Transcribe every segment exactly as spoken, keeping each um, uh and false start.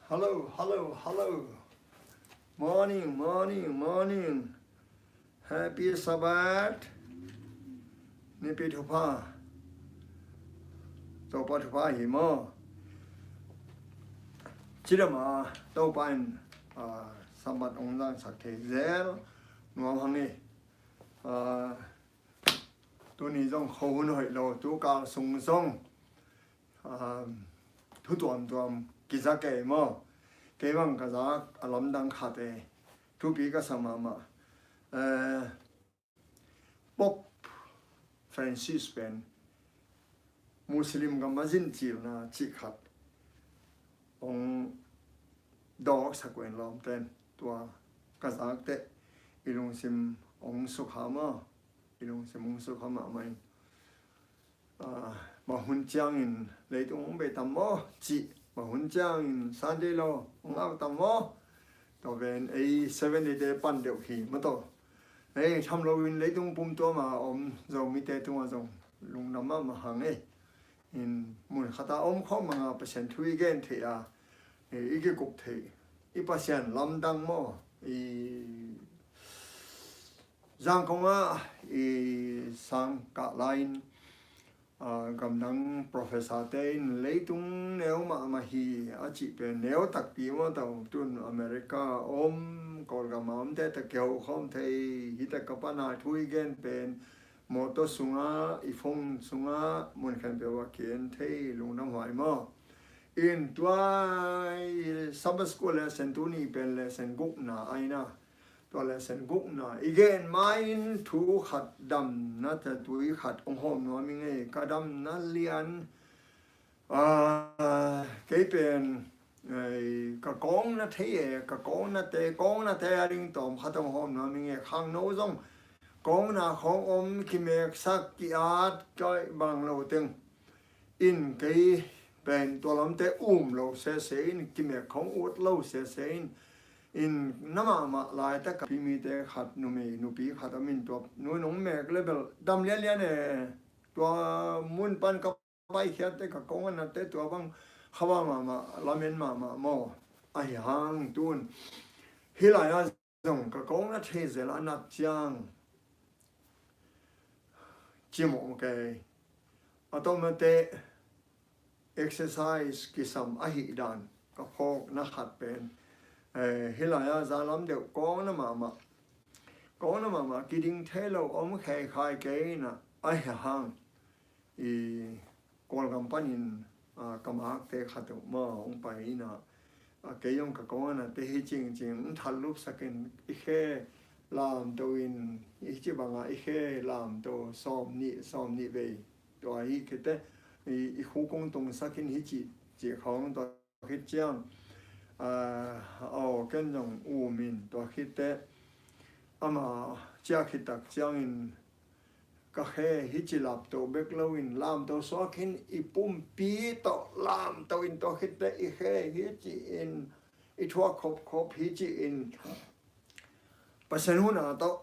Hello, hello, hello. Morning, morning, morning. Happy Sabbath. Nipi thupha. Topa thupha hi maw. Cidam a, Topa in, ah, Sabbath ong zangsak thei zel nuam hang e. Ah, tuni zong khuahun hoih lo, tu kal sung zong, ah, thu tuamtuam kiza kei maw. Kei bang ka zak a lamdang khat e. Thupi ka sa mahmah. Eh, Pope Francis pen Muslim gam a zin cilna cih khat ong dawk sak uh hen lawmten, tua ka zak teh i lungsim ong sukha maw, i lungsim ong sukha mahmah in. Ah, bang hun ciangin leitung ong bei tam maw cih, bang hun ciangin Sunday law ong au tam maw. Tua pen ei Seventh Day te pan deuh hi maw taw. Ei tham loin leitung pum tuam a om Zomite tungah zong lungdam mahmah hang e. In mun khat a om khawm bang a Pasian thu i gen theih a, i kikup theih, i Pasian lamdang maw, i Zangkong ah i sang kah lai-in, ah, gamdang professor te in leitung neu mahmah hi a cih pen neu takpi maw taw, tun America om, Kawlgam a omte tawh kiho khawm thei hi. Tua ka pana thu i gen pen mawtaw sungah, i phone sungah, mun khempeuh ah ki-en thei, lungdam huai maw. In tua i Sabbath school lesson tuni pen lesson gukna ahi na. Tua lesson gukna i gen ma-in thu khat, damna tui khat ong hawm nuam ing e. Ka damna lian, ah, kei pen, ei, ka kawngna thei e, ka kawngna te, kawngna te a ding tawm khat ong hawm nuam ing e. Khangno zong kawngna khawng om, kimeksak, ki-at, ka bang lo teng. In kei pen tua lamte um lo sese in, kimek khawng ut lo sese in, in na mahmah laitak a pi mite khat, numei nupi khat om in, tua nu in ong mek le bel dam lianlian e. Tua mun pan ka paikhiat te, ka kawng a nat te, tua bang kha va mahmah, lamen mahmah maw. Ahi hang tun hih lai-ah zong ka kawngna thei zel a nat ciang cimawh kei. A tawmate exercise kisam ahih dan ka phawkna khat pen, eh, hih lai-ah zan lam deuh kawngna mahmah, kawngna mahmah, kiding thei lo om kheikhai kei in ah, ahi hang i Kawlgam panin, ah, ka makte khat uh maw ong pai in ah, ah, kei zong ka kawng a nat te hi cingcing ong thallup sak in, i khe lamto in, i ci bang a i khe lamto sawmnih, sawmnih vei. Tua hi khit teh i, i khuk ong tungsak in hi ci, ci khawng tua khit ciang, ah, aw, ken zong um in tua khit teh ama ciah khit tak ciangin ka khe hi ci lapto bek lo in lamto suak in, i pumpi tawh lamto in tua khit teh i khe hi ci in, i thuak khopkhop hi ci in, Pasian hun a tawh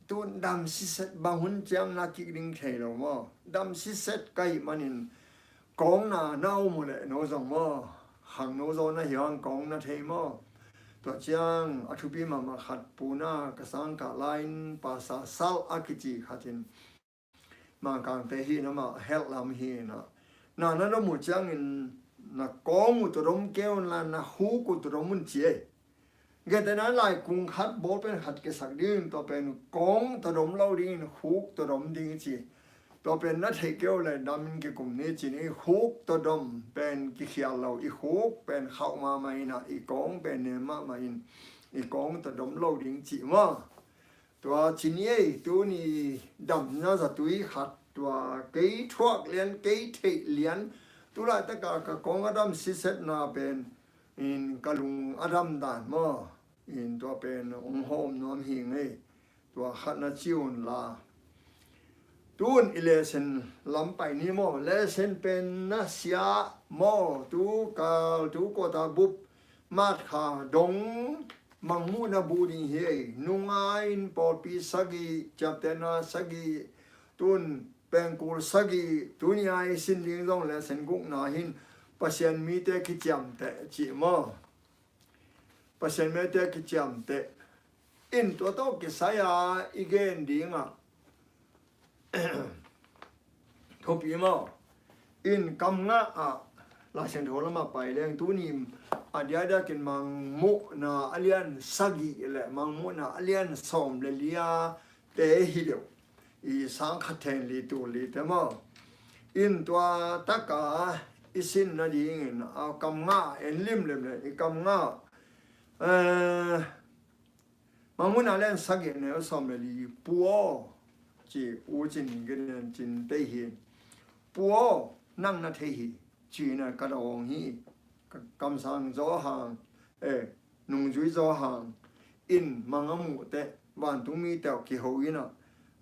tun dam siset, bang hun ciang na kik ding thei lo maw. Dam siset ka hih manin kawngna na om uh leh no zong maw, khangno zaw na hi hang kawngna thei maw. Tua ciang a thupi mahmah khat, puna ka sang kah lai-in Pastor Sal a kici khat in, Mangkangte hi in amah, Health lam hi in ah, na na dom uh ciangin na kawng uh tawh dom kei un la, na khuk uh tawh dom un ci ei. Gentehna laikung khat, ball pen khat kisak dingin tua pen kawng tawh dom lo dingin khuk tawh dom ding ci. Tua pen na theih kei uh leh damin kikum ni ci-in i khuk tawh dom pen kikhial lo, i khuk pen khauh mahmah in ah, i kawng pen nem mahmah in, i kawng tawh dom lo ding ci maw. Tua ci ni ei, tuni damna zatui khat, tua kei thuak lian, kei theih lian, tu laitak a ka kawng a dam sisetna pen in ka lung a dam dan maw. In tua pen ong hawm nuam hi ing ei. Tua khatna ci un la. Tun i lesson lam pai ni maw. Lesson pen na sia maw, tu kal, tu kawta bup, March kha dong Mangmuhna bu ding hi ei. Nunga in pawlpi sagih, ciaptehna sagih, tun pengkul sagih, tuni a i sin ding zong lesson gukna hi in, Pasian mite kiciamteh cih maw. Pasian mite a kiciamteh. In tua tawh kisai-a i gen dingah thupi maw? In kam ngah ah Lai Siangtho lamah pai leng tuni a diakdiakin Mangmuhna a lian sagih le Mangmuhna a lian sawm le li-a te hi deuh. I sang khat then li tul li te maw? In tua taka i sin nadingin a kam ngah en limlim le i kam ngah. Eh, Mangmuhna lian sagih neu sawm le li, Pu aw, ci U Cin Gin Cin te hi. Pu aw, nang na thei hi, ci-in a ka dawng hi. Ka kamsang zaw hang, eh, nungzui zaw hang, in mang a muh teh, vantungmi teuh kiho in ah,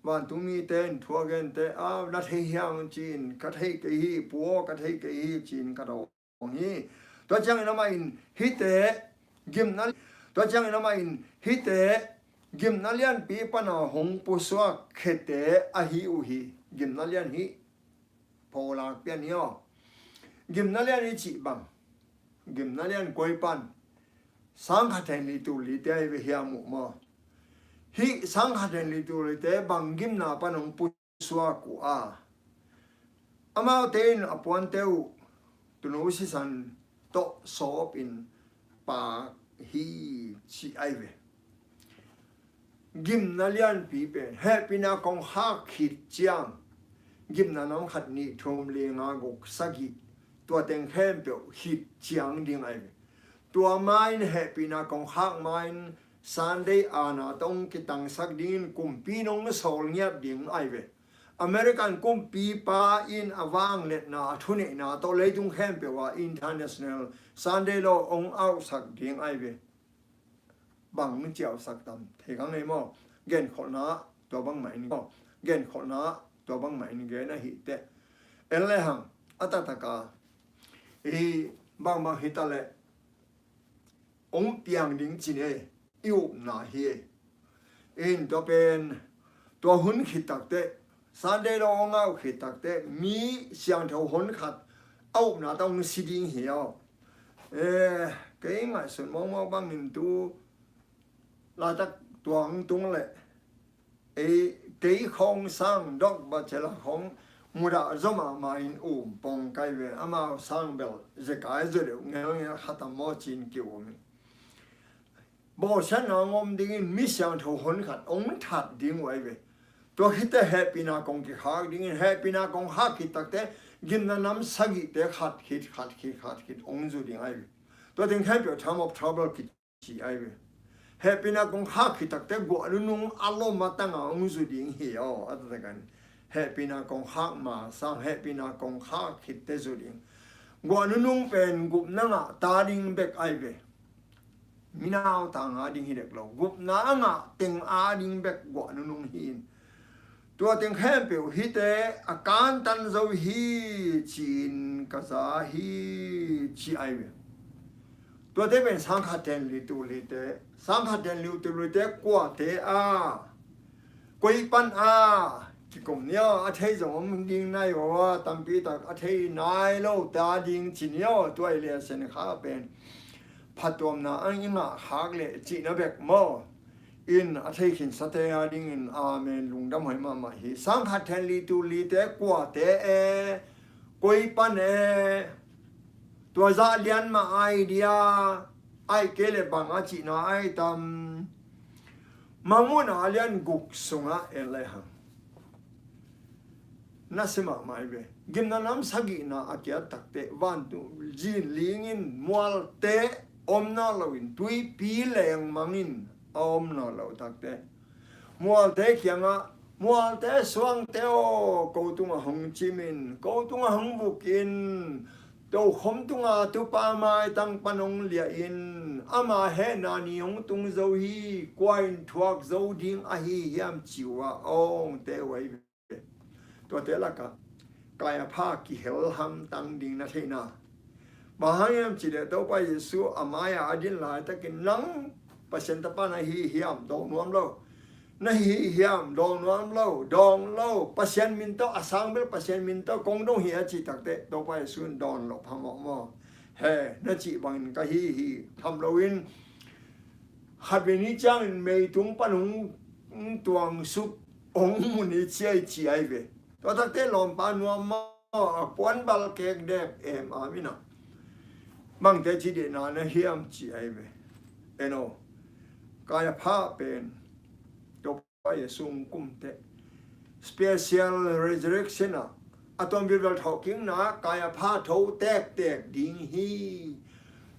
vantungmi te in thu a gen teh, a, na thei hiam ci-in, ka thei kei hi, Pu aw, ka thei kei hi, ci-in ka dawng hi. Tua ciangin amah in hihte gimna, tua ciangin amah in hihte gimna lianpi pana hong pusuak khete ahi uh hi. Gimna lian hi. Pholak pian hi aw. Gimna lian hi cih bang? Gimna lian koi pan? Sang khat then li tul li te ahi ve hiam uh maw? Hih sang khat then li tul li te bang gimna pan hong pu suak uh a, amaute in a puante uh tunu sisan tawh sawpin paak hi ci ahi ve. Gimna lianpi pen hehpihna kong khak khit ciang gimna nam khat nih thum li nga guk sagih, tua teng khempeuh khit ciang ding ahi ve. Tua ma-in hehpihna kong khak ma-in Sunday ana tawh hong kitangsak dingin kumpi nong sawl ngiat ding ahi ve. American kumpipa in a vangliatna a thuneihna tawh leitung khempeuh ah international Sunday law hong auhsak ding ahi ve. Bang ciausak tam thei ka ngei maw? Genkholhna tua bangmah in, genkholhna tua bangmah in gen ahi teh. En le hang a taktaka i bangbang hi ta leh hong piang ding ci-in ei i upna hi. In tua pen tua hun khit takteh, Sunday law hong auh khit takteh mi siangtho honkhat a upna tawh hong si ding hi aw. Eh, kei ngaihsun mawkmawk bangin tu laitak tuang tung leh ei, kei khawng sang dok ba cela khawng mudah zaw mahmah in um pong kai ve. Amau sang bel zekai zaw deuh ngelngel khat a maw ci-in ki-um hi. Bawlsiatna ngom dingin mi siangtho honkhat hong that ding uh ahi ve. Tua khit teh hehpihna kong kikhak dingin hehpihna kong khak khit takteh gimna nam sagihte khat khit khat khit khat khit hong zu ding ahi ve. Tua teng khempeuh time of trouble kici ahi ve. Hehpihna kong khak khit takteh guah nunung a lom a tanga hong zu ding hi aw a taktaka in. Hehpihna kong khak ma sang hehpihna kong khak khitteh zu ding. Guah nunung pen gupna ngah ta ding bek ahi ve. Minau ta ngah ding hi dek lo. Gupna a ngah teng a ding bek guah nunung hi in. Tua teng khempeuh hihte a kantan zo hi ci-in ka za hi ci ahi ve. Tuate pen sang khat then li tul li te, sang khat then li tul li te kuate a, koi pan a kikum ni aw, a thei zong om ding nai aw, tampi tak a thei nai lo ta ding ci ni aw, tua i le a sen kha pen phattuamna ang i ngah khak leh cihna bek maw? In a thei khinsate a dingin amen lungdam hoih mahmah hi. Sang khat then li tul li te kuate e, koi pan e, tua zah lian mah ai dia, ai kei le bang a cihna ai tam. Mangmuhna a lian guk sungah en le hang na si mahmah hi ve. Gimna nam sagihna a kiat takteh vantung zin lingin mualte om nawn loin tuipi lengmangin a om nawn loh takteh mualte kiangah, mualte suangte aw, ko tungah hong cimin, ko tungah hong vukin, tokhom tunga tupa maitang pan hong liahin, ama hehna ni hong tung zo hi, kua in thuak zo ding ahi hiam ci uh a awngte uh ahi ve. Tuate lakah Kaiapha kihel hamtang ding na theihna. Bang hang hiam cihleh Topa Jesu a mai-ah a din laitakin nang Pasian tapa na hi hiam, dawng nuam lo. Na hi hiam, dawng nuam lo, dawng lo. Pasian min tawh, a sang bel Pasian min tawh kong dong hi a cih takteh Topa Jesu in dawn loh phamawh maw? He, na cih bangin ka hi hi tham loin khatvei ni ciangin meitung pan hong tuangsuk hong mu ni ci ai ci ai ve. Tua takte lawmpa nuam maw, a puan bal kek dek em a mina. Bangte ci dehna na hiam ci ai ve. Eno, Kaiapha pen Topa Jesu hong kumte special resurrection ah a tuam vilvel thawhkikna Kaiapha tho tektek ding hi.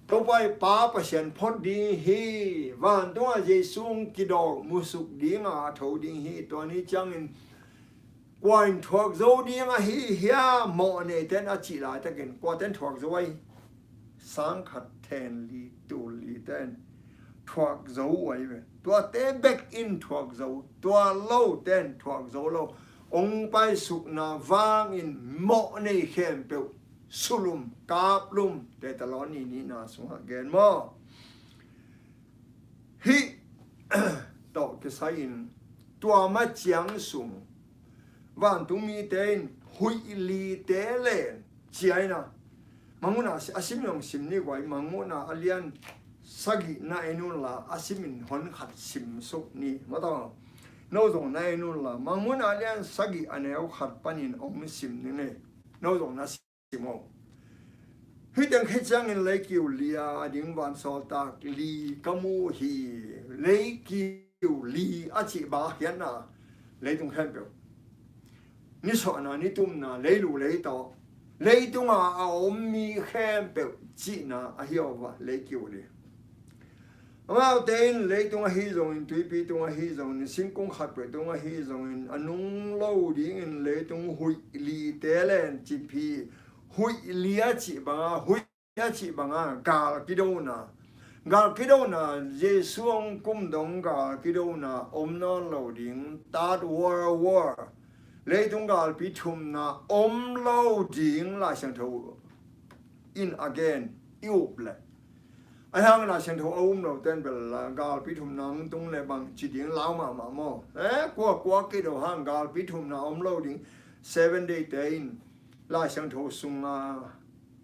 Topa i Pa Pasian phot ding hi. Vantungah Jesu hong kidawk musuk dinga a tho ding hi. Tua ni ciangin kua in thuak zo ding ahi hiam, mawh neite'n a cih laitakin kuate'n thuak zo ai? Sang khat then li tul li te'n thuak zo uh ai ve. Tuate bek in thuak zo, tua lote'n thuak zo lo. Hong paisukna vangin mawh nei khempeuh sulum, kaplum, Thesalonika nihna sungah gen maw? Hih tawh kisai-in tua ma ciang sung vantungmite in huih lite len ci ai na. Mangmuhna a sim zong sim ni guai, Mangmuhna a lian sagih na en unla a simin hon khat sim suk ni. Mataw, no zong na en unla Mangmuhna a lian sagih a neu khat panin hong sim ni ngei. No zong na sim aw. Hih teng khit ciangin leikiu li a ding vansawltak li ka mu hi. Leikiu li a cih bang hiam na, leitung khempeuh, nisuahna nitumna, leilu leitaw, leitunga a om mi khempeuh cihna ahi aw va, leikiu li. Amaute in leitung ahi zongin, tuipi tung ahi zongin, singkung khatpeuh tung ahi zongin, a nung lo dingin leitung huih lite len cip hi. Huih li a cih banga, huih a cih banga gal kidona. Gal kidona, Jesu hong kum dong gal kidona om nawn lo ding, Third World War, leitung galpi thumna om lo ding Lai Siangtho in a gen i up leh. Ahi hangin Lai Siangtho a um lote'n bel galpi thumna hong tung leh bang ci ding lau mahmah maw? Eh, kua kua kido hang galpi thumna om lo ding, Seven Day te in Lai Siangtho sunga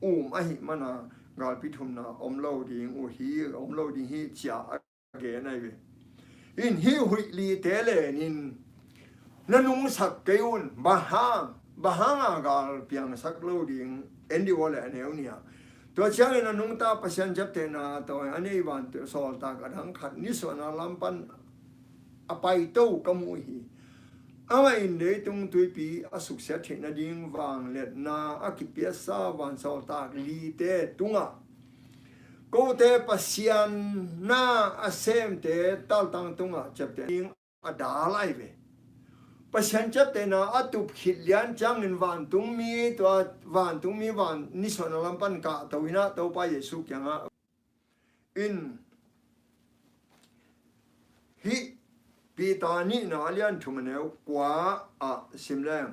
um ahih mana galpi thumna om lo ding uh hi, om lo ding hi ci a gen ai ve. In hih huih lite lenin na nungsak kei un, bang hang, bang hanga gal piangsak lo ding, en dih aw leh a neu ni a. Tua ciangin a nungta Pasian ciaptehna tawh a nei vansawltak a dang khat nisuahna lam pan a paito ka mu hi. Amah in leitung tuipi a suksiat theih nading vangliatna a kipiasa vansawltak lite tungah, kote Pasian na a semte taltang tungah ciapteh ding a dal ai ve. Pasian ciaptehna a tup khit lian ciangin vantungmi, tua vantungmi van nisuahna lam pan kahto in ah Topa Jesu kiangah in, hih Peter nihna a lian thum a neu kua ah sim leng,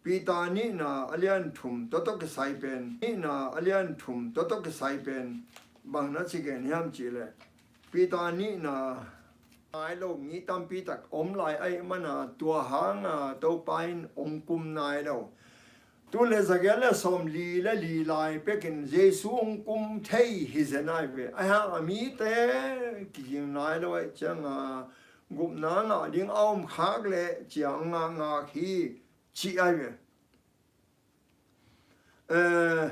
Peter nihna a lian thum tawh tawh kisai pen, nihna a lian thum tawh tawh kisai pen bang na ci gen hiam cih leh, Peter nihna nai lo mi tampi tak om lai ahih mana tua hanga Topa in hong kum nai lo. Tu le zagiat le sawmli le li lai pekin Jesu hong kum thei hi zen ai ve. Ahi hang a mite kiging nai lo ahih cianga gupna ngah ding a om khak leh ciang ngah ngak hi ci ai ve. Eh,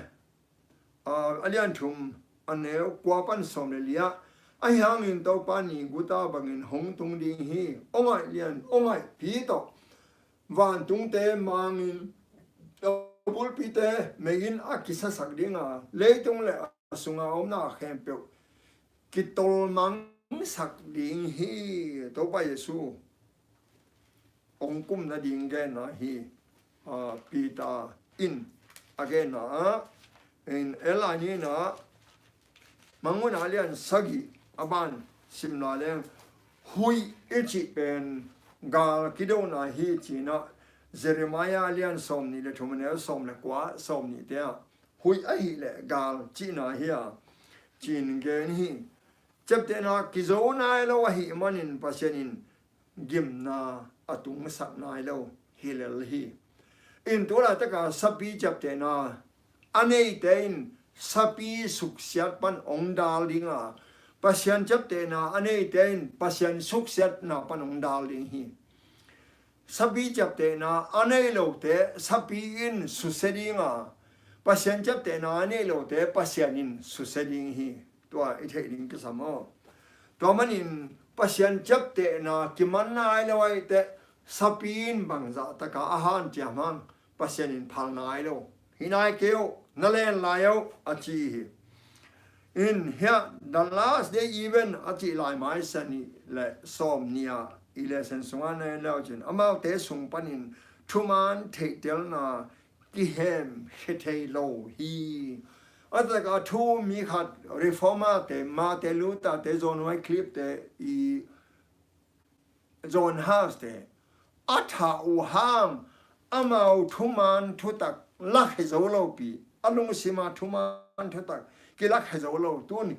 a, a lian thum a neu kua pan sawm le li ah, ahi hangin Topa ni guta bangin hong tung ding hi. Aw ngaih lian, aw ngaihpi tawh vantungte mangin, a bulpite meiin a kisasak dinga, leitung le a sunga omna khempeuh kitolmangsak ding hi. Topa Jesu hong kum nading genna hi. Ah, Peter in a genna ah, in L I nihna, Mangmuhna a lian sagih a ban simna leng, huih i cih pen gal kidona hi ci-in ah, Jeremiah a lian sawmnih le thum a neu sawm le kua, sawmnih te ah, huih ahih leh gal cihna hi a, ci-in gen hi. Ciaptehna kizo nai lo ahih manin Pasian in gimna a tungsak nai lo hi lel hi. In tu laitaka sapi ciaptehna a neite in sapi suksiat pan hong dal dinga, Pasian ciaptehna a neite in Pasian suksiatna pan hong dal ding hi. Sapi ciaptehna a nei lote sapi in susia ding a, Pasian ciaptehna a nei lote Pasian in susia ding hi. Tua i theih ding kisam aw. Tua manin Pasian ciaptehna kiman nai lo ahite sapi in bangzah taka a hanciam hang Pasian in phal nai lo. Hi nai kei uh, na len lai uh a ci hi. In hiah The Last Day Event a cih laimai sani le sawm nih a i lesen sungah na en leu cin amaute sung panin thuman theihtelna kihem khia thei lo hi. A taka thu mi khat reformer te, Martin Luther te, John Wycliffe te, i John Huss te a thah uh hang amau thuman thutak lakhia zo lopi, a lungsima thuman thutak kilakhia zo lo tun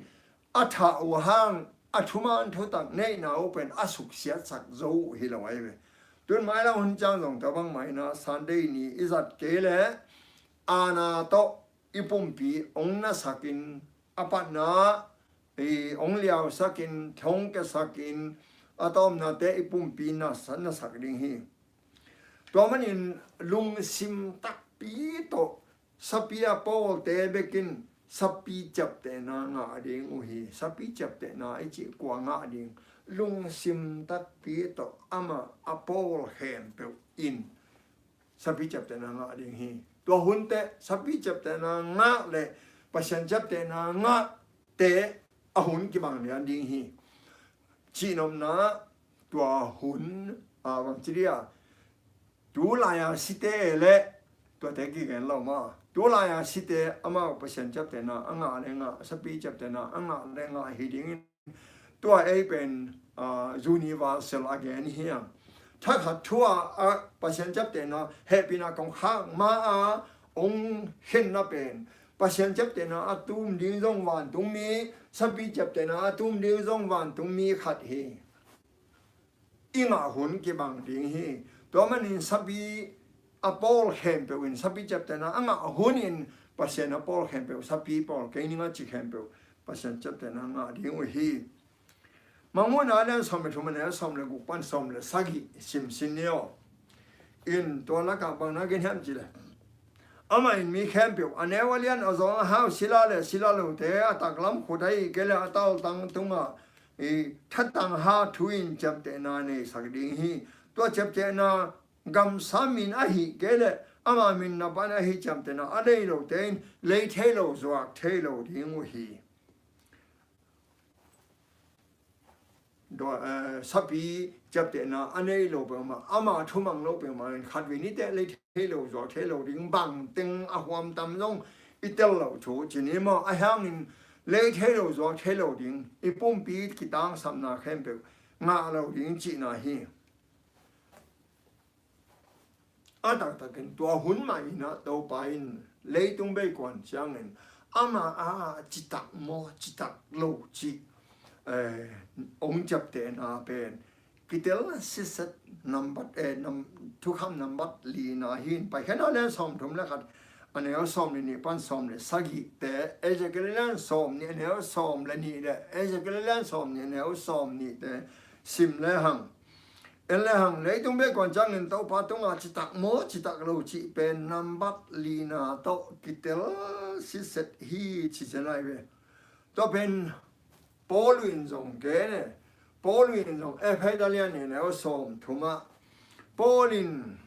a thah uh hang a thuman thutak neihna uh pen a suksiatsak zo uh hi lo ahi ve. Tun mailam hun ciang zong tua bangmah ina Sunday ni i zat kei le aana tawh i pumpi ong nasakin a patna i ong liausakin thongkiasakin a tawmnate i pumpi nasa nasak ding hi. Tua manin lungsim takpi tawh sapi a pawlte bekin sapi ciaptehna ngah ding uh hi. Sapi ciaptehna i cih kua ngah ding? Lungsim takpi tawh amah a pawl khempeuh in sapi ciaptehna ngah ding hi. Tua hunte sapi ciaptehna ngah le Pasian ciaptehna ngahte a hun kibang lian ding hi. Cihnopna tua hun a bang ci dia, tu lai-a site le tuate kigen lo ma, tu lai-a site amau Pasian ciaptehna a ngah le ngah, sapi ciaptehna a ngah le ngah hi dingin tua ei pen universal a gen hi a. Thakhat thu-a Pasian ciaptehna hehpihna kong khak ma-a ong khenna pen Pasian ciaptehna a tum ding zong vantungmi, sapi ciaptehna a tum ding zong vantungmi khat hi. I ngah hun kibang ding hi. Tua manin sapi a pawl khempeuh in sapi ciaptehna a ngah hunin Pasian a pawl khempeuh, sapi pawl kei ning a ci khempeuh Pasian ciaptehna ngah ding uh hi. Mangmuhna a lian sawm le thum a neu sawm le guk pan sawm le sagih simsin ni aw. In tua lakah bang na gen hiam ci le, amah in mi khempeuh a neu a lian a zawng a hau sila le sila lote a taklam khut ahi kei le a taltang tungah i thatang ha thu in ciaptehna neisak ding hi. Tua ciaptehna gamsa min ahi kei le ama min na pan ahi ciaptehna a nei lote in lei thei lo zuak thei lo ding uh hi. Sapi ciaptehna a nei lo peuhmah, ama thumang lo peuhmah in khatvei nite lei thei lo zuak thei lo ding, bangteng a huamtam zong i tel lo thu cin hi maw? A hiangin lei thei lo zuak thei lo ding, i pumpi kitangsapna khempeuh ngah lo ding cihna hi. A taktakin tua hun mah inah Topa in leitung bei kuan ciangin ama a citak maw citak lo cih ong ciaptehna pen kitel siset nambat, thukham nambat lina hi in, Paikhiatna lian sawmthum le khat a neu sawm le nih pan sawm le sagihte, Ezekiel lian sawm nih a neu sawm le nih le Ezekiel lian sawm nih a neu sawm nihte sim le hang. En le hang, leitung bei kuan ciangin Topa tungah citak maw citak lo cih pen nambat lina tawh kitel siset hi ci zen ai ve. Tua pen Paul in zong gen e. Paul in zong Efesa lian nih a neu sawmthum ah Paul in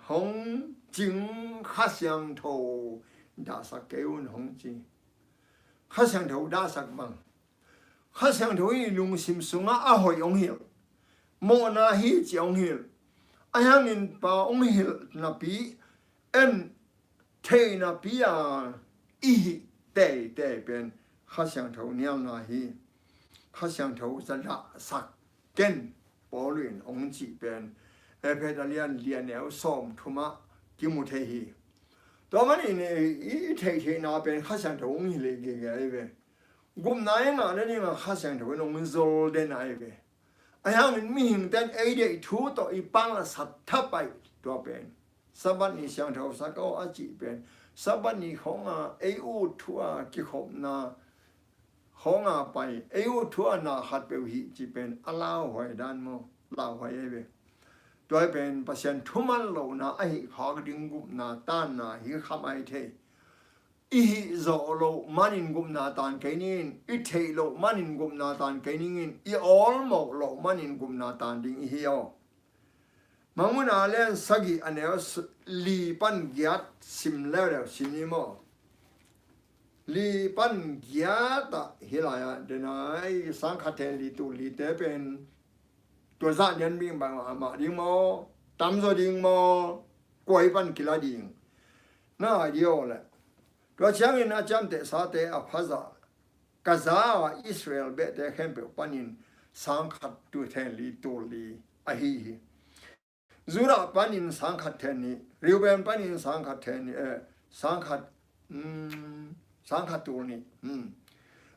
hong cing Kha Siangtho dahsak kei un hong ci. Kha Siangtho dahsak bang, Kha Siangtho in i lungsim sungah a hoih hong hilh, mawhna hi ci hong hilh. A hiangin pa hong hilh napi en theih napi a i hih teitei pen Kha Siangtho nialna hi. Kha Siangtho za dahsak ken Paul in hong cih pen Efesa lian li a neu sawmthum ah kimu thei hi. Tua manin i theihtheihna pen Kha Siangtho hong hilh gige ai ve. Gupna i ngah nadingah Kha Siangtho in hong zol den ai ve. A hiangin mihingte in ei deih thu tawh i pang a sat thapai tua pen Sabbath ni siangtho sak aw a cih pen Sabbath ni khawngah ei ut thu a kikhopna khawng a pai, ei uh thu a na khat peuh hih cih pen a lauhuai dan maw, lauhuai ei ve. Tua hi pen Pasian thuman lohna ahi khak ding gupna tanna hi kham ai thei. I hih zawh loh manin gupna tan kei ning in, i theih loh manin gupna tan kei ning in, i awlmawh loh manin gupna tan ding i hi aw. Mangmuhna a lian sagih a neu li pan giat sim leuleu sim ni maw? Li pan giat ah hih lai-ah denai sangkhat then li tul li te pen tua zah lian bing bang ah mah ding maw? Tamzaw ding maw? Kuai pan kila ding? Na idea aw leh. Tua ciangin a ciamtehsate a phazah Gaza a Israel behte khempeuh panin sangkhat tu then li tul li ahi hi. Judah panin sangkhat then nih, Reuben panin sangkhat then nih, eh, sangkhat, mm, sangkhat tul nih, mm.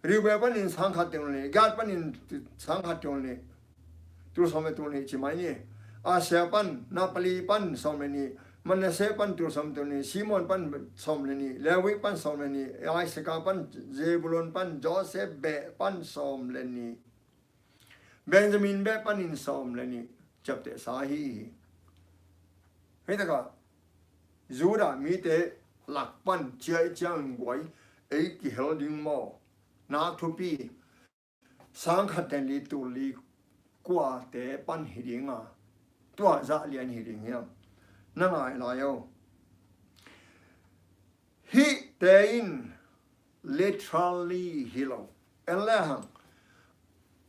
Reuben panin sangkhat tul nih, Gad panin sangkhat tul nih, tul sawm le tul nih ci mai ni. Asher pan, Naphtali pan sawm le nih, Manasseh pan tul sawm tul nih, Simeon pan sawm le nih, Levi pan sawm le nih, Issachar pan, Zebulun pan, Joseph beh pan sawm le nih, Benjamin beh panin sawm le nih ciaptehsa hi hi. Hih takah Judah mite lak pan ciah i ciangin guai ei kihel ding maw? Nak thupi. Sangkhat then li tul li kuate pan hi ding a, tua zah lian hi ding hiam? Na ngai lai aw. Hihte in literally hi lo. En le hang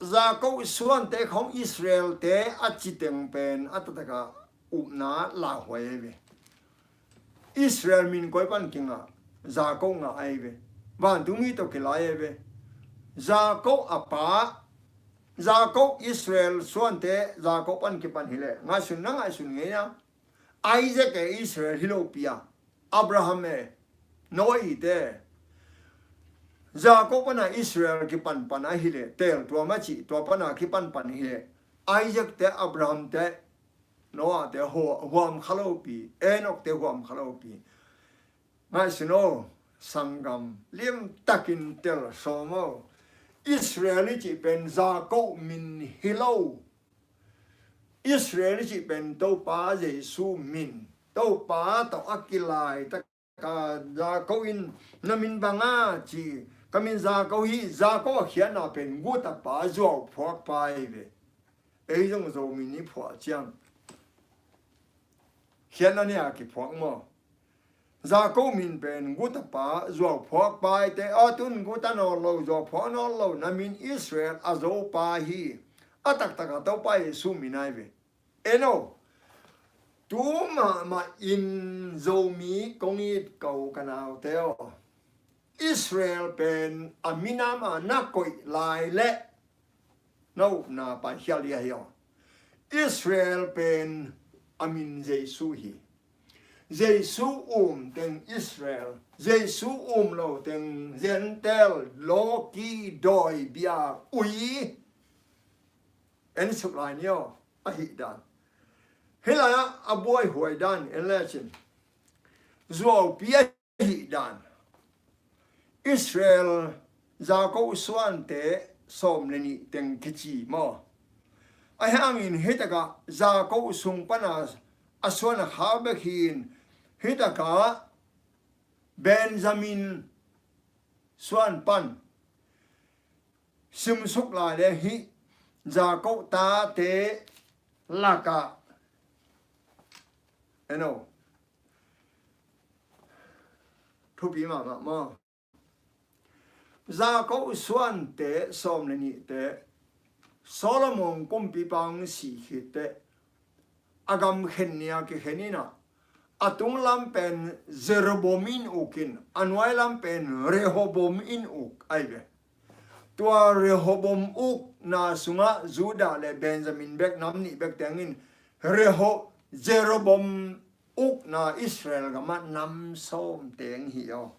Jakob suante khawng Israelte a ci teng pen a taktak a upna lauhuai ahi ve. Israel min koi pan kingah, Jakob ngah ahi ve. Vantungmi tawh kilai ahi ve. Jakob a pa, Jakob Israel suante Jakob pan kipan hileh ngaihsun na ngaihsun ngei a, Isaac e Israel hi lopi a, Abraham e, Noah te, Jakob pana Israel kipanpan ahileh, tel tua macih tua pana kipanpan hileh, Isaac te, Abraham te, Noah te hu-, huam kha lopi, Enoch te huam kha lopi. Ngaihsun aw, sanggam, limtakin tel sawm aw. Israel i cih pen Jakob min hi lo. Israel i cih pen Topa Jesu min, Topa tawh a kilai taka Jakob in na min bang a ci, ka min Jakob hi, Jakob a khiatna pen guta pa, zuau phuak pa hi ve. Ei zong Zo min i phuah ciang khiatna nih a kiphuak maw? Jakob min pen guta pa, zuau phuak pa i te, a tun guta nawn lo, zuau phuak nawn lo, na min Israel a zo pa hi. A taktak a Topa Jesu min ahi ve. En aw, tu mahmah in Zomi kong it ko ka naute aw. Israel pen a minam a na koih lai leh na upna paikhial ding ahi aw. Israel pen a min Jesu hi. Jesu um teng Israel, Jesu um lo teng Gentile, lawki, dawi, bia, ui. En suk lai ni aw, ahih dan. Hih lai-ah a buaihuai dan en lecin, zuaupi ahih dan. Israel Jakob suante sawm le nih teng kici maw? Ahi hangin hih takah Jakob sung pana a suan a khak bek hi-in, hih takah Benjamin suan pan simsuk lai le hih Jakob tate lakah, en aw, thupi mahmah maw? Jakob suante sawm le nihte Solomon kumpipa hong sih khitteh a gam khen ni a kikhen in ah, a tunglam pen Jeroboam in uk in, a nuailam pen Rehoboam in uk ahi ve. Tua Rehoboam ukna sungah Judah le Benjamin bek nam nih bek teng in Reho-, Jeroboam ukna Israel gamah nam sawm teng hi aw.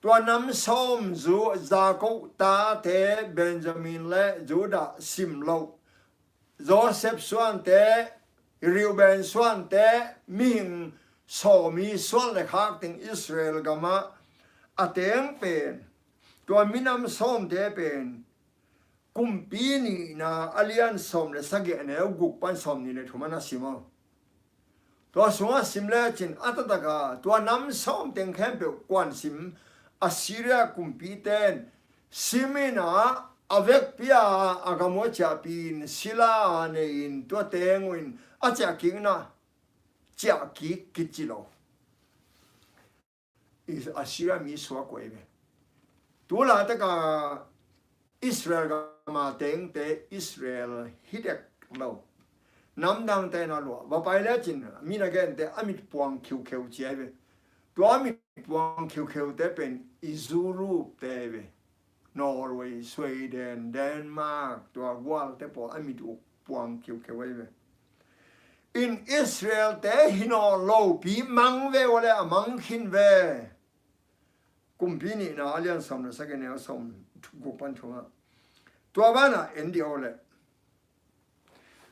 Tua nam sawm zu Jakob tate Benjamin le Judah sim loh, Joseph suante, Reuben suante, mihing sawmi suan le khak teng Israel gamah a teng pen tua minam sawmte pen Kumpi Nihna a lian sawm le sagih, a neu guk pan sawmnih le thum ah na sim aw. Tua sungah sim lecin a taktak a tua nam sawm teng khempeuh kuan sim, Assyria kumpite in sim in ah, a vekpi a a gam uh a ciahpih in, sila a nei in, tua teng uh in a ciah kik na, ciah kik kici lo. Is-, Assyria mi suak uh ahi ve. Tu laitak a Israel gam a tengte Israel hi dek lo. Namdangte na lua. Va pai lecin mi na gente a mit puang khiukheu ci ahi ve. Tua a mit puang khiukheute pen i Europe te ahi ve. Norway, Sweden, Denmark, tua gualte pawl a mit uh puang khiukheu ahi ve. In Israel te hi nawn lopi mang ve uh a le a mang khin ve. Kumpi Nihna a lian sawm le sagih, a neu sawm guk pan thum ah. Tua banah en dih aw le.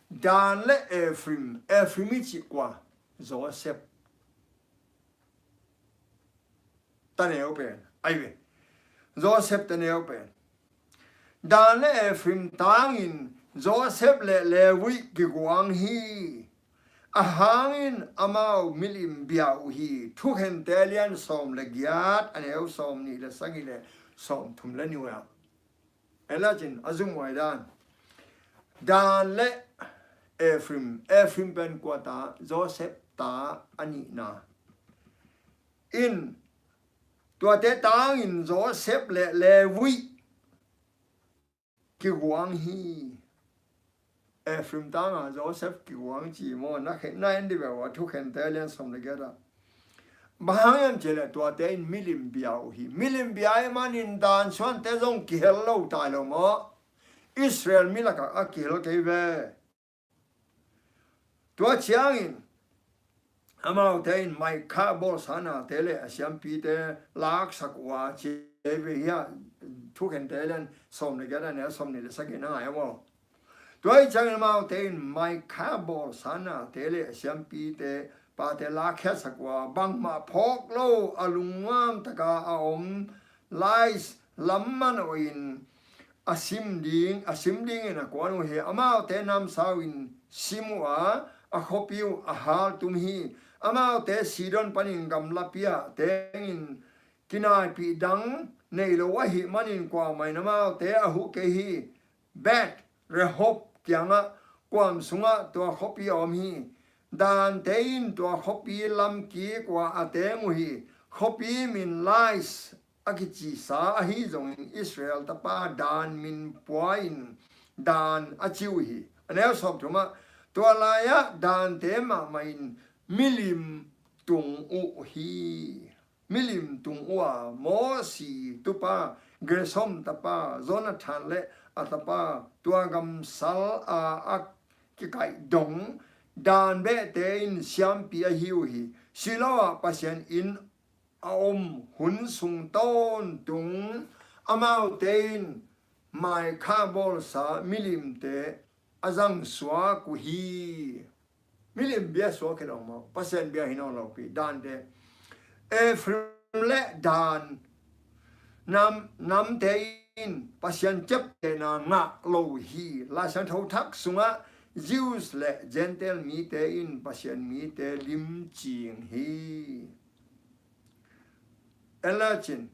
Dan le Ephraim, Ephraim i cih kua? Joseph taneu pen ahi ve. Joseph taneu pen. Dan le Ephraim tangin Joseph le Levi kiguang hi. A hangin amau milim bia uh hi. Thukhente a lian sawm le giat, a neu sawmnih le sagih le sawmthum le nih ah. En lecin a zumhuai dan. Dan le Ephraim, Ephraim pen kua ta? Joseph ta a nihna. In tuate tangin Joseph le Levi kiguang hi. Ephraim tanga Joseph kiguang ci maw, na khe-, na en dih ve uh a, Thukhente a lian sawm le giat ah. Bang hang hiam cih leh tuate in milim bia uh hi. Milim bia ahih manin Dan suante zong kihel lo tai lo maw? Israel mi lakah a kihel kei ve. Tua ciangin amaute in Micah bawlsa nate le a siampite laksak uh a ci ve hi a, Thukhente lian sawm le giat a neu sawmnih le sagih na ngai maw? Tua ahih ciangin amaute in Micah bawlsa nate le a siampite pate lakkhiatsak uh a, bangmah phawk lo a lungnuam taka a om Lais lam manawhin a sim ding, a sim dingin a kuan uh hi. Amaute namsau in sim uh a, a khuapi uh a haltum hi. Amaute Sidon panin gamlapi ah tengin kinaipih dang nei lo ahih manin kuamah in amaute a huh kei hi. Beth Rehob kiangah kuam sungah tua khuapi a om hi. Dante in tua khuapi lamkik uah a teng uh hi. Khuapi min Lais a kicisa ahi zongin Israel tapa Dan min pua in Dan a ci uh hi. A neu sawmthum ah, tua lai-ah Dante mahmah in milim tung uh hi. Milim tung uh a, Mosi tupa Gersom tapa Jonathan le a tapa, tua gamsal a a kikaih dong Dan behte in siampi ahi uh hi. Silo ah Pasian inn a om hun sung tawntung amaute in Micah bawlsa milimte a zangsuak uh hi. Milim bia suak hi lo maw? Pasian bia hi nawn lopi Dante. Ephraim le Dan nam, namte in Pasian ciaptehna ngah lo hi. Lai Siangtho thak sungah Jews le Gentile mite in Pasian mite limcing hi. En lecin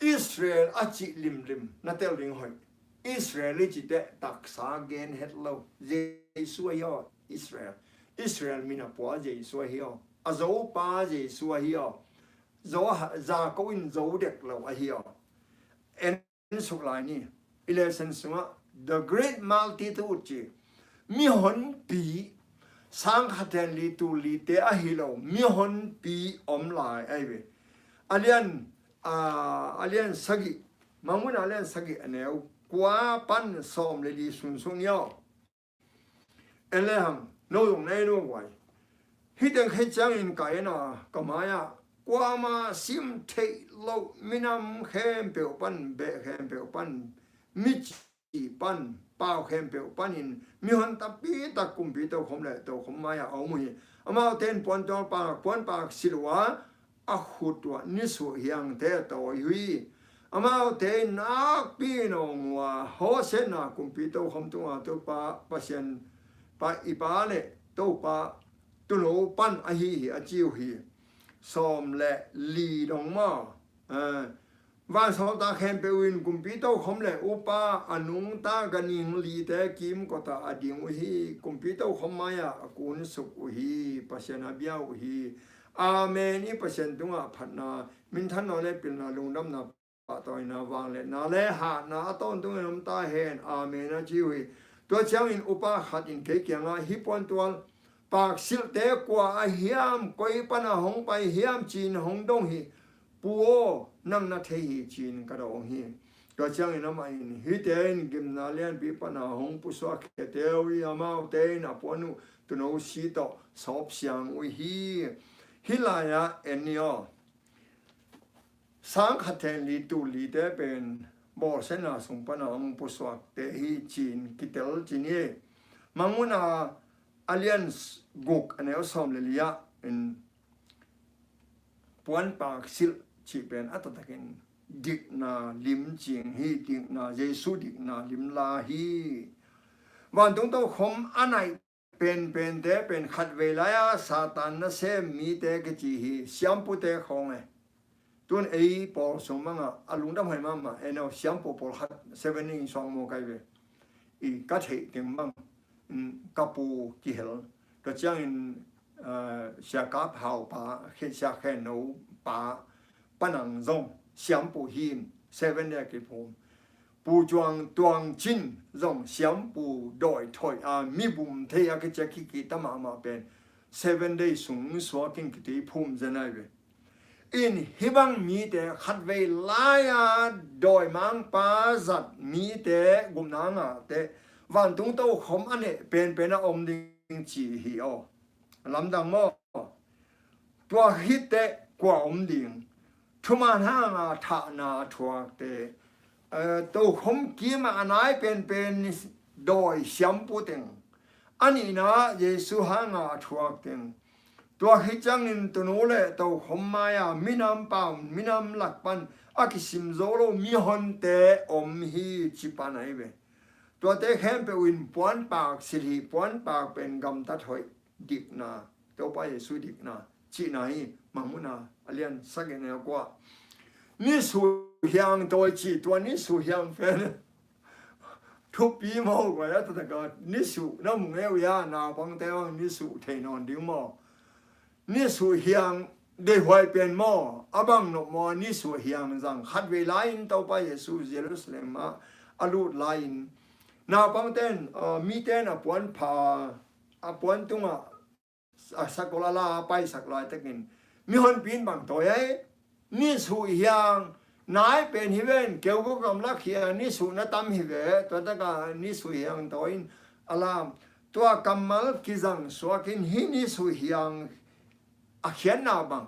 Israel a cih limlim na tel ding hoih. Israel i cih teh taksa gen het lo. Jesu ahi aw, Israel. Israel min a pua Jesu ahi aw. A Zopa Jesu ahi aw. Zo ha-, Jakob in zo dek lo ahi aw. En suk lai ni. I lesson sungah the great multitude ci. Mihonpi, sangkhat hen li tul lite ahi lo mihonpi om lai ahi ve. A lian, a, a lian sagih, Mangmuhna a lian sagih a neu kua pan sawm le li sunsun ni aw. En le hang, no zong na en uh a guai. Hih teng khit ciangin ka en a, ka mai-ah kuamah sim theih loh minam khempeuh pan, beh khempeuh pan, mici pan, pau khempeuh panin mihon tampi tak kumpi tokhom le tokhom mai-ah a om uh hi. Amaute in puantuang pak, puanpak silh uh a, a khut uah nisuh hiangte a tawi uh hi. Amaute in nakpi in awng uh a, Hosianna, kumpi tokhom tunga Topa Pasian pa, i Pa le Topa Tuuno pan ahi hi, a ci uh hi. Sawm le li dong maw? Eh, vansawltak khempeuh in kumpi tokhom le upa a nungta ganhing lite kimkotah a ding uh hi. Kumpi tokhom mai-ah a kunsuk uh hi. Pasian a bia uh hi. Amen. I Pasian tungah phatna, minthanna le pilna, lungdamna, pahtawina, vangliatna le hatna a tawntungin om ta hen. Amen, a ci uh hi. Tua ciangin upa khat in kei kiangah, hih puantual paksilhte kua a hiam, koi pana hong pai hiam, ci-in hong dong hi. Pu aw, nang na thei hi, ci-in ka dawng hi. Tua ciangin amah in, hihte in gimna lianpi pana hong pusuak khiate uh hi. Amaute in a puan uh Tuuno si tawh sawpsiang uh hi. Hih lai-ah en ni aw. Sang khat theng li tul lite pen bawlsiatna sung pana hong pusuakte hi, ci-in kitel ci ni. Mangmuhna a lian guk, a neu sawm le li-ah in puanpak silh cih pen a taktakin dikna lim cing hi. Dikna, Jesu dikna lim la hi. Vantung tokhom a naih penpente pen khatvei lai-a Satan nasem mite kici hi. Siampute khawng e. Tun ei pawl sung bangah a lungdam huai mahmah, ei no siampu pawlkhat Seven Day in suang maw kai ve. I ka theih teng bang, mm, ka pu kihel. Tua ciangin, ah, Sia Kap Hau pa, Khe-, Sia Khen No pa, panang zong siampu hi in, Seven Day a kiphum. Pu Cuang Tuang Cin zong siampu dawi thoih a, mi bum thei a kici a kikihta mahmah pen Seven Day sung suakin kituiphum zen ai ve. In hih bang mite khatvei lai-a dawimangpa zat mite, gupna ngahte, vantung tokhom a neh penpen a om ding ci hi aw. Lamdang maw? Tua khit teh kua om ding? Thuman hanga thahna a thuakte, eh, tokhom kimah a nai penpen dawi siampu teng. A nihna Jesu hanga a thuak teng. Tua khit ciangin tunu le tokhom mai-a minam pan, minam lak pan a kisim zo lo mihonte om hi, ci pan ahi ve. Tuate khempeuh in puanpak silh hi. Puanpak pen gamtat hoih, dikna, Topa Jesu dikna cihna hi. Mangmuhna a lian sagih, a neu kua. Nisuh hiang tawi ci, tua nisuh hiang pen thupi maw, guai a taktak a nisuh na mu ngei uh hia, naupangte bang nisuh thei nawn ding maw? Nisuh hiang deihhuai pen maw, a bang nop maw, nisuh hiang zang? Khatvei lai-in Topa Jesu Jerusalem ah a lut lai-in naupangte in, ah, mite in a puan pha, a puan tungah a sakol a la a paisak laitakin mihonpi in bang tawi ai? Nisuh hiang nai pen hi ven, keu ko gamlak hi a, nisuh na tam hi ve. Tua taka nisuh hiang tawi in a lam. Tua kammal kizang suakin hih nisuh hiang a khiatna bang,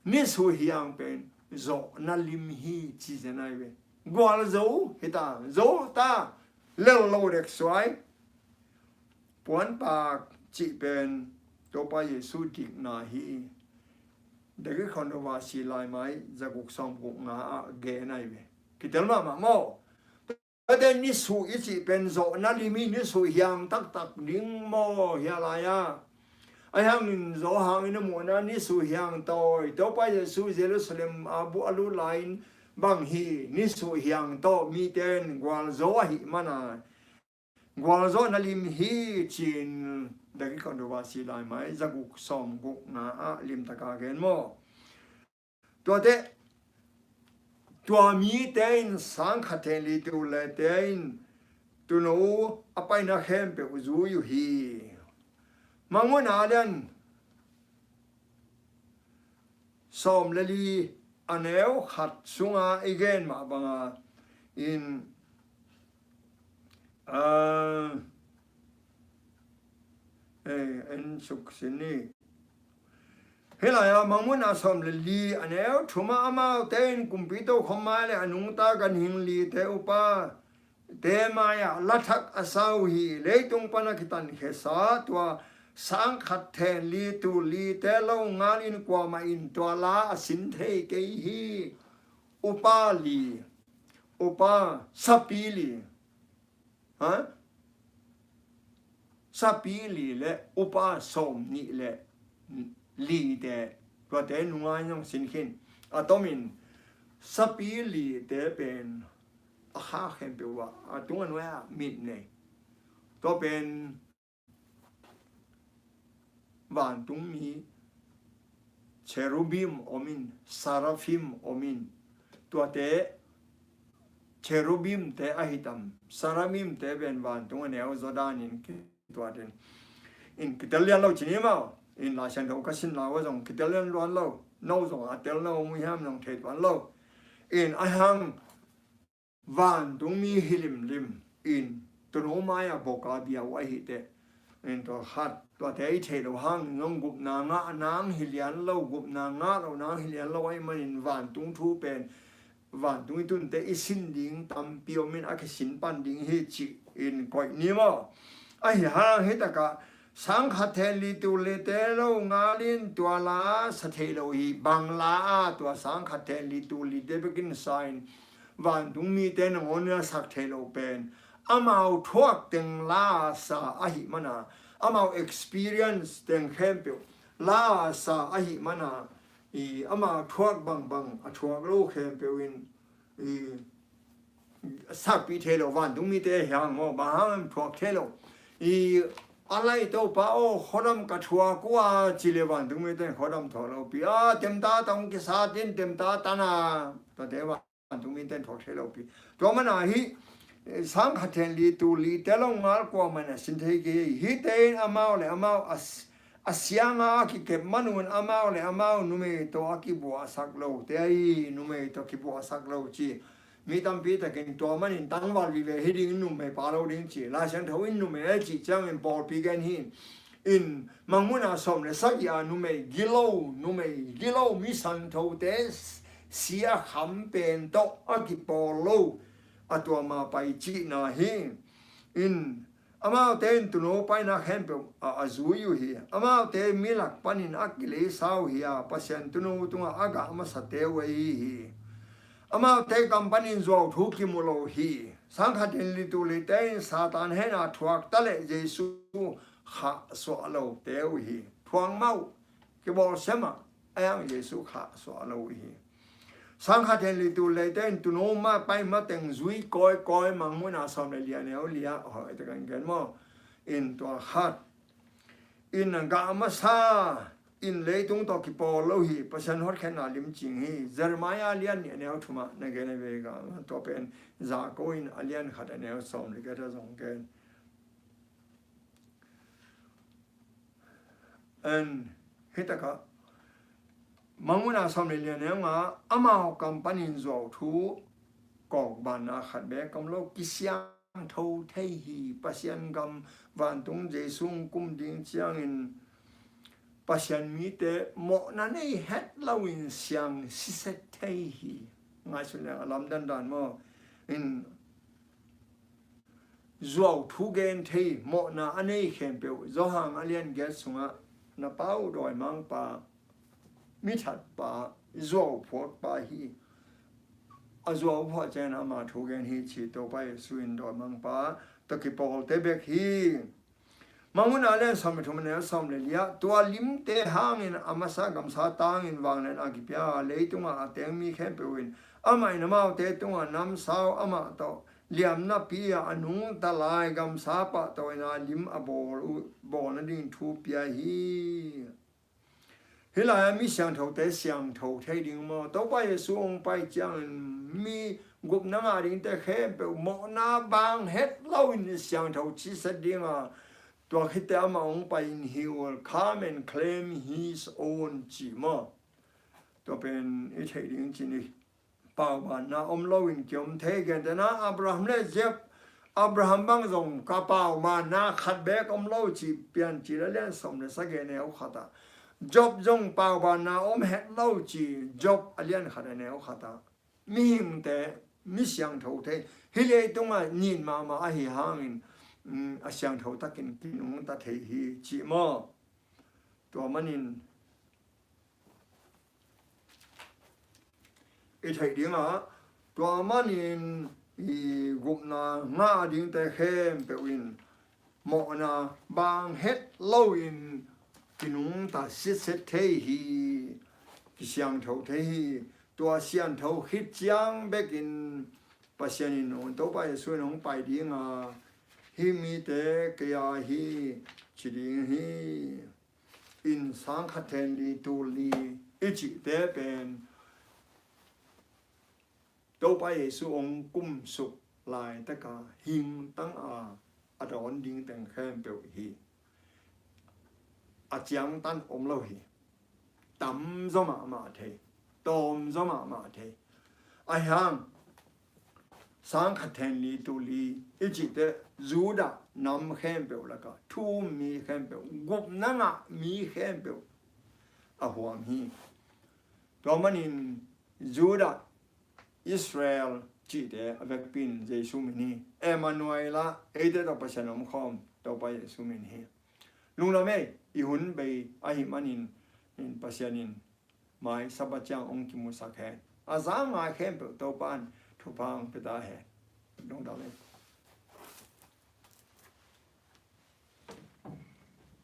nisuh hiang pen zawhna lim hi, ci zen ai ve. Gualzo hi ta, zo ta, lel lo dek suai. Puanpak cih pen Topa Jesu dikna hi. Dagik khondowa si laimai zaguk sawmguk nga ah gen ai ve. Kitel mahmah maw? Tate nisuh i cih pen zawhna lim hi, nisuh hiang taktak ding maw, hia lai-a? Ahi hangin Johan in a muhna nisuh hiang tawi, Topa Jesu Jerusalem a bu a lut lai-in bang hi, nisuh hiang tawh mite in gualzo ahih mana, gualzawhna lim hi, ci-in Dagik khondowa si laimai zaguk sawmguk nga ah limtaka gen maw? Tuate, tua mite in sang khat theng li tul lite in Tuuno a paina khempeuh zui uh hi. Mangmuhna a lian sawm le li, a neu khat sunga i gen mah banga in, ah, eh, en suk sin ni. Hih lai-ah Mangmuhna sawm le li, a neu thum ah, amaute in kumpi tokhom mai le a nungta ganhing lite upa te mai-ah lathak a sa uh hi. Leitung pana kitankhia sa tua sang khat then li tul li te lo ngalin kuamah in tua la a sin thei kei hi. Upa li, upa sapi li, ha? Sapi li le upa sawm nih le li te, tuate nungai nong sin khin. A tomin sapi li te pen a kha khempeuh ah a tung a nuai ah mit nei. Tua pen vantungmi cherubim omin, seraphim omin, tuate cherubim te ahi tam, seraphim te pen vantung a neu zaw danin ki, tuaten in kitel lian lo ci ni maw. In Lai Siangtho ka sin lau a zong kitel lian luan lo, no zong a tel no mu hiam zong thei tuan lo. In a hang vantungmi hi limlim in tuno mai-ah bawka bia uh ahi teh. In tua khat, tuate i theih loh hangin zong gupna ngah nang hi lian lo, gupna ngah loh nang hi lian lo ahih manin vantung thu pen vantung i tunte i sin ding tampi om in a kisin pan ding hi ci-in koih ni maw. Ahi hang hi takah sang khat then li tul li te lo ngalin tua la sa thei lo hi. Bang la a tua sang khat then li tul li te bekin sa in vantungmite nangawn in a sak thei lo pen amau thuak teng la sa ahih mana, amau experience teng khempeuh la sa ahih mana, i amau thuak bangbang a thuak lo khempeuh in i sakpih thei lo. Vantungmite hiang maw, bang hang thuak thei lo. I a lai Topa aw, khuadam ka thuak uh a ci le vantungmite khuadam thuak lo pi a, temta tong kisat in temta tan a, tuate vantungmite thuak thei lo pi. Tua mana hi, eh, sang khat then li tul li te lo ngal kuamah in a sin thei kei hi. Hite in amau le amau a s-, a sianga a kikep man un amau le amau numei tawh a kibuahsak lo te ahi, numei tawh kibuahsak lo ci. Mi tampi takin tua manin tangval vive hi ding, numei pa lo ding ci. Lai Siangtho in numei a cih ciangin pawlpi gen hi. In Mangmuhna sawm le sagih a numei gilo, numei gilo mi sangthote s-, sia kham pen tawh a kipawl lo a tua ma pai cihna hi. In amaute in tuuno paina khempeuh ah a zui uh hi. Amaute mi lak panin a kileisa uh hi a, Pasian tuuno tungah a gah masate uh ahi hi. Amaute kam panin zuau thu kimu lo hi. Sang khat then li tul li te in Satan hehna thuak ta leh Jesu khahsuah lote uh hi. Thuak mah uh, kibawlsia mah, a hiang Jesu khahsuah lo uh hi. Sang khat then li tul li te in tuuno ma pai mateng zui kawikawi, Mangmuhna sawm le li a neu li ah, hoi, te kan gen maw. In tua khat in a gah masa in leitung tawh kipawl lo hi. Pasian hotkhiatna limcing hi. Jeremiah a lian nih a neu thum ah na gen a ve ga, tua pen za ko in a lian khat a neu sawm le giat ah zong gen. And hi takah Mangmuhna sawm le li a neu nga, amau kam panin zuau thu kawkbanna khat beek om lo, kisiangtho thei hi. Pasian gam vantung Jesu hong kum ding ciangin Pasian mite mawhna nei het loin siang siset thei hi. Ngaihsun leng a lamdang dan maw. In zuau thu gen thei, mawhna a nei khempeuh, Johan a lian giat sungah na pa uh dawimangpa, mithatpa, zuau phuakpa hi. A zuau phuah ciangin ama thu gen hi ci. Topa Jesu in dawimangpa tawh kipawlte bek hi. Mangmuhna a lian sawm le thum a neu sawm le li ah, tua limte hangin a masa gamsa tangin vanglian a kipia, leitungah a teng mi khempeuh in amah in amaute tungah namsau, amah tawh liamnapi a a nungta lai gamsa pahtawi in a lim a bawl uh, bawl nading thu pia hi. Hih lai-ah mi siangthote siangtho thei ding maw? Topa Jesu hong pai ciangin mi gupna ngah dingte khempeuh mawhna bang het loin siangtho ciset ding a, tua khit teh amah hong pai in, he will come and claim his own ci maw? Tua pen i theih ding ci ni. Paubanna om loin kiom thei. Gentehna Abraham le Job, Abraham bang zong ka paubanna khat beek om lo ci, Piancil a lian sawm le sagih a neu khat ah. Job zong paubanna om het lo ci, Job a lian khat a neu khat ah. Mihingte, mi siangthote, hih leitungah nit mahmah ahi hangin, um, a siangtho takin kinungta thei hi cih maw? Tua manin i theih dingah, tua manin i gupna ngah dingte khempeuh in mawhna bang het loin kinungta sitset thei hi, kisiangtho thei hi. Tua siangtho khit ciang bekin Pasian in hong, Topa Jesu in hong pai dinga, hih mite kei a hi ci ding hi. In sang khat then li tul li i cihte pen Topa Jesu hong kumsuk laitaka hingtanga a dawn ding teng khempeuh hi. A ciangtan om lo hi. Tamzaw mahmah thei, tawmzaw mahmah thei. Ahi hang sang khat then li tul li i cihte Judah nam khempeuh laka thu um mi khempeuh, gupna ngah mi khempeuh a huam hi. Tua manin Judah, Israel cihte a vekpi in Jesu min hi. Emmanuel ah eite tawh Pasian omkhawm Topa Jesu min hi. Lungdam ei, i hun bei ahih manin, in Pasian in mai Sabbath ciang hong kimusak hen. A za ngai khempeuh Topa in thupha hong pia ta hen. Lungdam ei.